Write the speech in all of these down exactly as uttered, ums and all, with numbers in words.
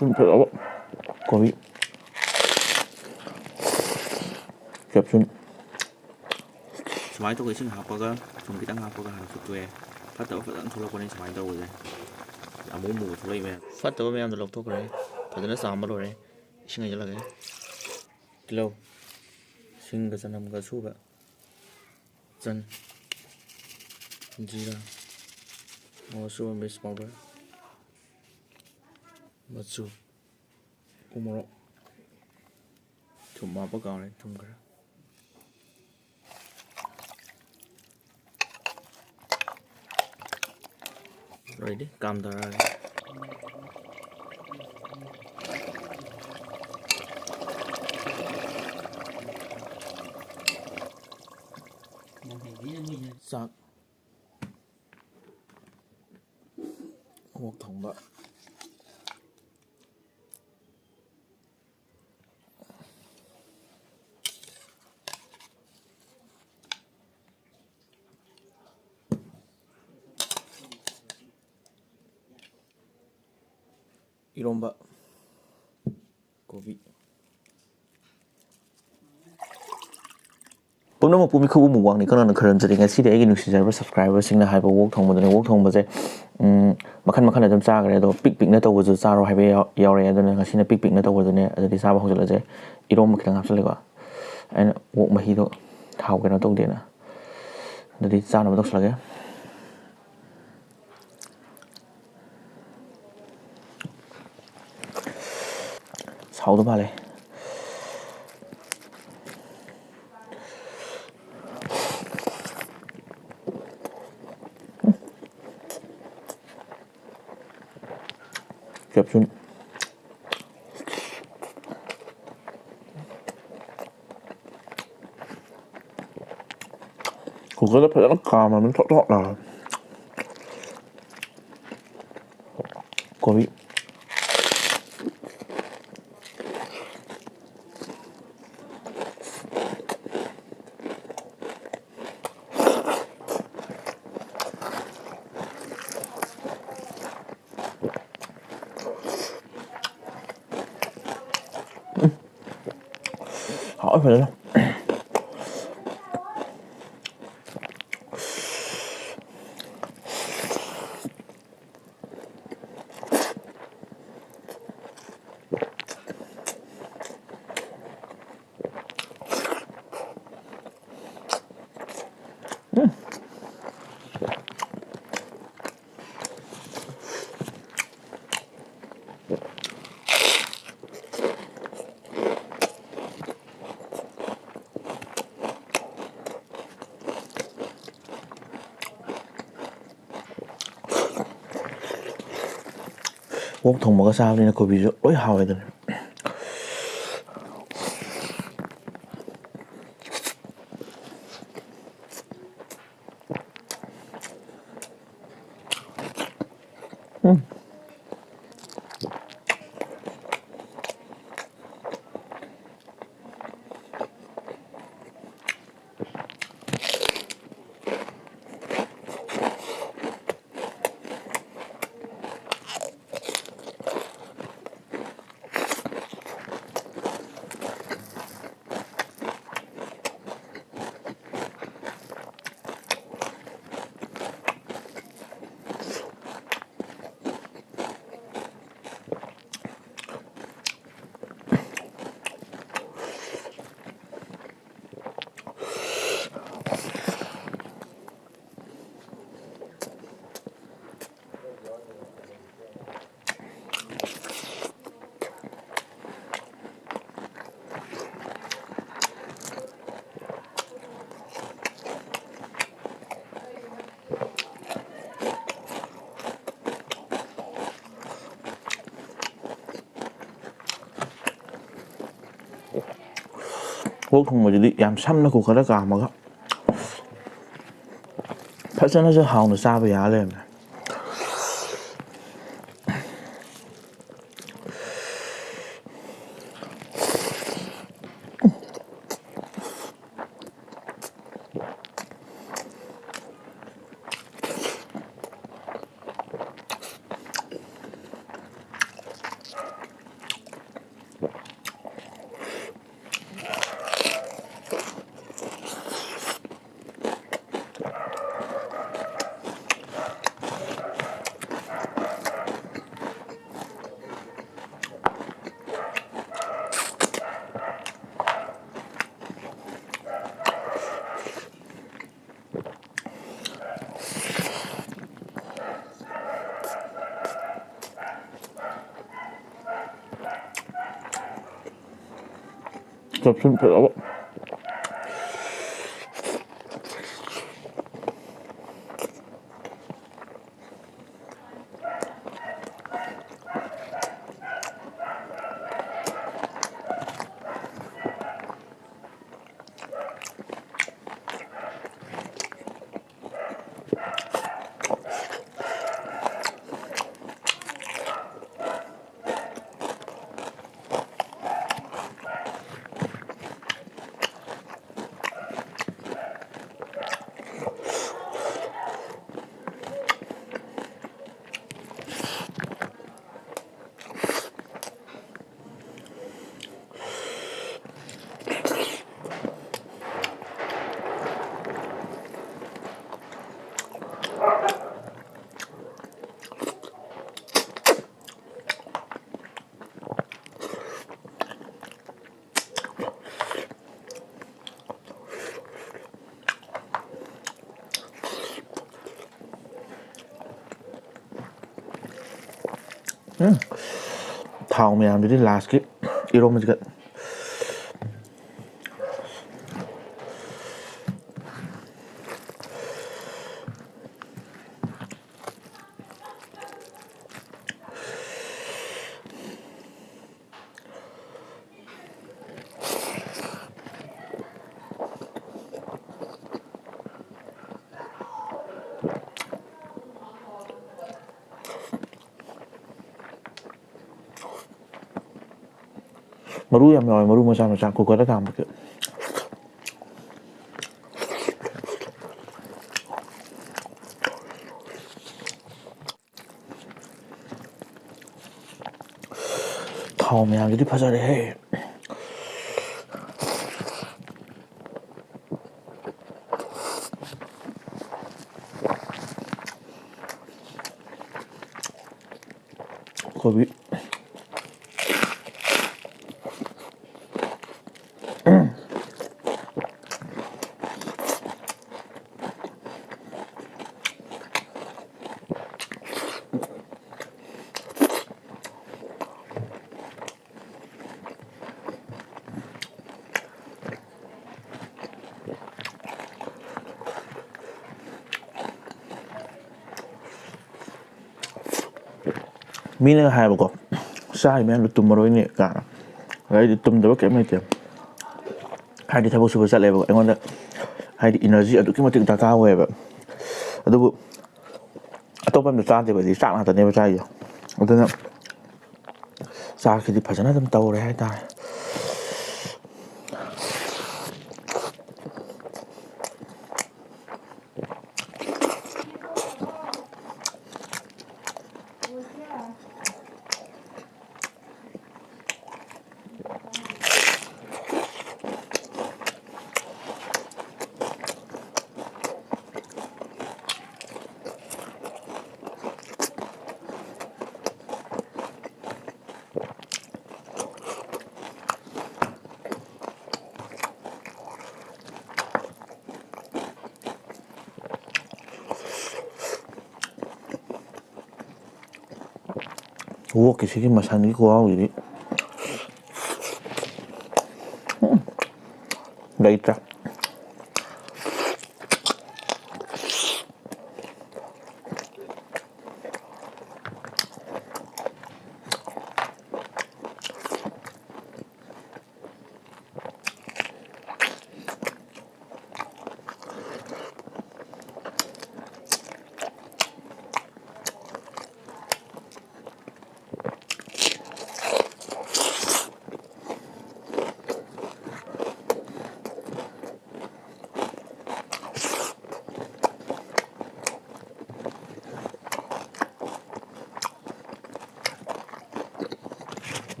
ꯊꯨꯝ ꯐꯖꯕ ꯀꯣꯕꯤ ꯀꯦꯞꯁꯨꯜ꯫ ꯁꯨꯃꯥꯏꯅ ꯇꯧꯕ ꯏꯁꯤꯡ ꯍꯥꯞꯄꯒ, ꯊꯨꯝ ꯈꯤꯇꯪ ꯍꯥꯞꯄꯒ ꯍꯥꯟꯅ ꯐꯨꯠꯇꯣꯛꯑꯦ꯫ ꯐꯠꯇꯕ ꯐꯖꯅ ꯊꯣꯛꯂꯛꯄꯅꯦ ꯁꯨꯃꯥꯏꯅ ꯇꯧꯕꯁꯦ꯫ ꯑꯃꯨ ꯑꯃꯨꯕ ꯊꯣꯛꯂꯛꯏ ꯃꯌꯥꯝ꯫ ꯐꯠꯇꯕ ꯃꯌꯥꯝꯗꯣ ꯂꯧꯊꯣꯛꯈ꯭ꯔꯦ꯫ ꯐꯖꯅ ꯆꯥꯝꯕ ꯂꯣꯏꯔꯦ꯫ ꯏꯁꯤꯡ ꯍꯩꯖꯤꯜꯂꯒꯦ꯫ ꯇꯤꯜꯍꯧ, ꯁꯤꯡꯒ ꯆꯅꯝꯒ ꯑꯁꯨꯕ, ꯆꯟ, ꯖꯤꯔꯥ, ꯃꯣꯔꯣꯛ ꯑꯁꯨꯕ, ꯃꯤꯔꯆ ꯄꯥꯎꯗꯔ, ꯃꯆꯨ, ꯎ ꯃꯣꯔꯣꯛ, ꯊꯨꯝ ꯍꯥꯞꯄ ꯀꯥꯎꯔꯦ, ꯊꯨꯝ ꯈꯔ꯫ ꯂꯣꯏꯔꯦ, ꯀꯥꯝꯊꯔꯛꯑꯒꯦ꯫ ꯆꯥꯛ, ꯑꯣꯛ ꯊꯣꯡꯕ꯫ ꯏꯔꯣꯝꯕ, ꯀꯣꯕꯤ꯫ ꯄꯨꯝꯅꯃꯛꯄꯨ ꯃꯤꯈꯨꯕꯨ ꯃꯨꯛꯕꯥꯡꯅꯤ ꯀꯅꯥꯅ ꯈꯣꯏꯔꯝꯖꯔꯤ꯫ ꯉꯁꯤꯗꯤ ꯑꯩꯒꯤ ꯅꯨꯡꯁꯤꯖꯔꯕ subscriberꯁꯤꯡꯅ ꯍꯥꯏꯕ ꯑꯣꯛ ꯊꯣꯡꯕꯗꯨꯅꯤ꯫ ꯑꯣꯛ ꯊꯣꯡꯕꯁꯦ, ꯎꯝ, ꯃꯈꯜ ꯃꯈꯜ ꯑꯗꯨꯝ ꯆꯥꯈ꯭ꯔꯦ, ꯑꯗꯣ ꯄꯤꯛ ꯄꯤꯛꯅ ꯇꯧꯕꯁꯨ ꯆꯥꯔꯣ ꯍꯥꯏꯕ ꯌꯥꯎ-, ꯌꯥꯎꯔꯛꯑꯦ꯫ ꯑꯗꯨꯅ ꯉꯁꯤꯅ ꯄꯤꯛ ꯄꯤꯛꯅ ꯇꯧꯕꯗꯨꯅꯦ꯫ ꯑꯗꯨꯗꯤ ꯆꯥꯕ ꯍꯧꯖꯤꯜꯂꯁꯦ꯫ ꯏꯔꯣꯝꯕ ꯈꯤꯇꯪ ꯍꯥꯞꯆꯤꯜꯂꯦꯀꯣ꯫ ꯑꯩꯅ ꯑꯣꯛ ꯃꯍꯤꯗꯣ ꯊꯥꯎ ꯀꯩꯅꯣ ꯇꯧꯗꯦꯅ꯫ ꯑꯗꯨꯗꯤ ꯆꯥꯅꯕ ꯇꯧꯁꯤꯜꯂꯒꯦ꯫ ꯁꯥꯎꯗ ꯃꯥꯜꯂꯦ꯫ ꯀꯦꯞꯁꯨꯜ꯫ ꯀꯨꯀꯔꯗ ꯐꯖꯅ ꯀꯥꯝꯃꯕꯅꯤ, ꯊꯣꯠ ꯊꯣꯠ ꯂꯥꯎꯔꯦ꯫ ꯀꯣꯕꯤ꯫ ꯍꯥꯎꯋꯦ ꯐꯖꯅ꯫ ꯑꯣꯛ ꯊꯣꯡꯕꯒ ꯆꯥꯕꯅꯤꯅ ꯀꯣꯕꯤꯁꯨ ꯂꯣꯏ ꯍꯥꯎꯋꯦꯗꯨꯅꯤ꯫ ꯎꯝ꯫ ꯑꯣꯛ ꯊꯣꯡꯕꯁꯤꯗꯤ ꯌꯥꯝ ꯁꯝꯅ ꯀꯨꯀꯔꯗ ꯀꯥꯝꯃꯒ ꯐꯖꯅꯁꯨ ꯍꯥꯎꯅ ꯆꯥꯕ ꯌꯥ ꯂꯩꯔꯝꯃꯦ꯫ ꯆꯞꯁꯨꯟ ꯐꯖꯕ꯫ ꯎꯝ꯫ ꯊꯥꯎ ꯃꯌꯥꯝꯗꯨꯗꯤ ꯂꯥꯁꯀꯤ ꯏꯔꯣꯝꯕꯁꯤꯒ꯫ ꯃꯔꯨ ꯌꯥꯝ ꯌꯥꯎꯋꯦ, ꯃꯔꯨ ꯃꯆꯥ ꯃꯆꯥ ꯀꯨꯀꯔꯗ ꯀꯥꯝꯕꯒꯤ꯫ ꯊꯥꯎ ꯃꯌꯥꯝꯁꯤꯗꯤ ꯐꯖꯔꯦꯍꯦ꯫ ꯀꯣꯕꯤ꯫ ꯃꯤꯅ ꯍꯥꯏꯕꯀꯣ, "ꯆꯥꯔꯤ ꯃꯌꯥꯝꯗꯣ ꯇꯨꯝꯃꯔꯣꯏꯅꯦ" ꯀꯥꯏꯅ꯫ ꯑꯗ ꯑꯩꯗꯤ ꯇꯨꯝꯗꯕ ꯀꯩꯝ ꯂꯩꯇꯦ꯫ ꯍꯥꯏꯗꯤ ꯊꯕꯛ ꯁꯨꯕ ꯆꯠꯂꯦꯕ, ꯑꯩꯉꯣꯟꯗ ꯍꯥꯏꯗꯤ energy ꯑꯗꯨꯛꯀꯤ ꯃꯇꯤꯛ ꯗꯔꯀꯥꯔ ꯑꯣꯏꯌꯦꯕ꯫ ꯑꯗꯨꯕꯨ ꯑꯇꯣꯞꯄ ꯑꯝꯇ ꯆꯥꯗꯦꯕ, ꯑꯩꯗꯤ ꯆꯥꯛ ꯉꯥꯛꯇꯅꯦꯕ ꯆꯥꯏꯁꯦ꯫ ꯑꯗꯨꯅ ꯆꯥꯛꯁꯤꯗꯤ ꯐꯖꯅ ꯑꯗꯨꯝ ꯇꯧꯔꯦ ꯍꯥꯏꯇꯥꯔꯦ꯫ ꯋꯣꯛꯀꯤꯁꯤꯒꯤ ꯃꯁꯟꯒꯤ ꯈꯨꯍꯥꯎꯁꯤꯗꯤ, ꯎꯝ, ꯂꯩꯇ꯭ꯔꯦ꯫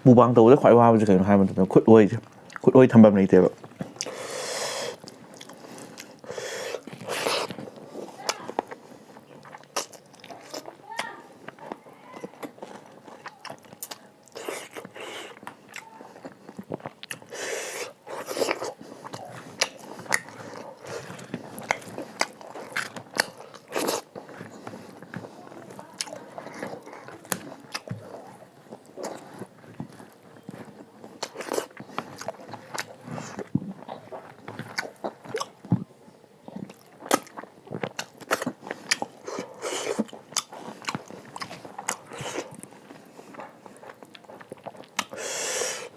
Mukbang ꯇꯧꯕꯗ ꯈ꯭ꯋꯥꯏ ꯋꯥꯕꯁꯦ ꯀꯩꯅꯣ ꯍꯥꯏꯕ ꯃꯇꯝꯗ ꯈꯨꯠ ꯑꯣꯏꯁꯦ, ꯈꯨꯠ ꯑꯣꯏ ꯊꯝꯐꯝ ꯂꯩꯇꯦꯕ꯫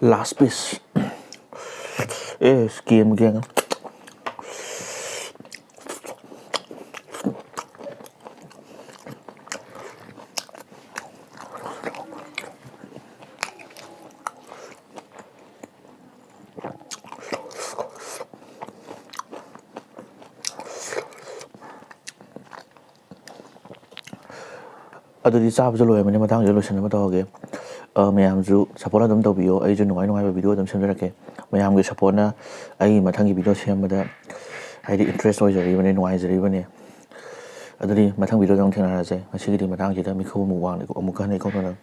Last piece. ꯑꯦ, ꯁ꯭ꯀꯦꯝ ꯒꯦꯡ꯫ ꯑꯗꯨꯗꯤ ꯆꯥꯕꯁꯨ ꯂꯣꯏꯔꯕꯅꯤ, ꯃꯇꯥꯡꯁꯤꯗ ꯂꯣꯏꯁꯤꯟꯅꯕ ꯇꯧꯔꯒꯦ꯫ ꯑ, ꯃꯌꯥꯝꯁꯨ support ꯑꯗꯨꯝ ꯇꯧꯕꯤꯌꯣ, ꯑꯩꯁꯨ ꯅꯨꯡꯉꯥꯏ ꯅꯨꯡꯉꯥꯏꯕ video ꯑꯗꯨꯝ ꯁꯦꯝꯖꯔꯛꯀꯦ꯫ ꯃꯌꯥꯝꯒꯤ supportꯅ ꯑꯩꯒꯤ ꯃꯊꯪꯒꯤ video ꯁꯦꯝꯕꯗ ꯍꯥꯏꯗꯤ interest ꯑꯣꯏꯖꯔꯤꯕꯅꯤ, ꯅꯨꯡꯉꯥꯏꯖꯔꯤꯕꯅꯤ꯫ ꯑꯗꯨꯗꯤ ꯃꯊꯪ videoꯗ ꯑꯃꯨꯛ ꯊꯦꯡꯅꯔꯁꯦ꯫ ꯉꯁꯤꯒꯤꯗꯤ ꯃꯇꯥꯡꯁꯤꯗ ꯃꯤꯈꯨ ꯑꯃꯨꯛ ꯋꯥꯡꯅ ꯑꯃꯨꯛꯀ ꯍꯟꯅ ꯏꯀꯣꯛ ꯀꯣꯛꯅ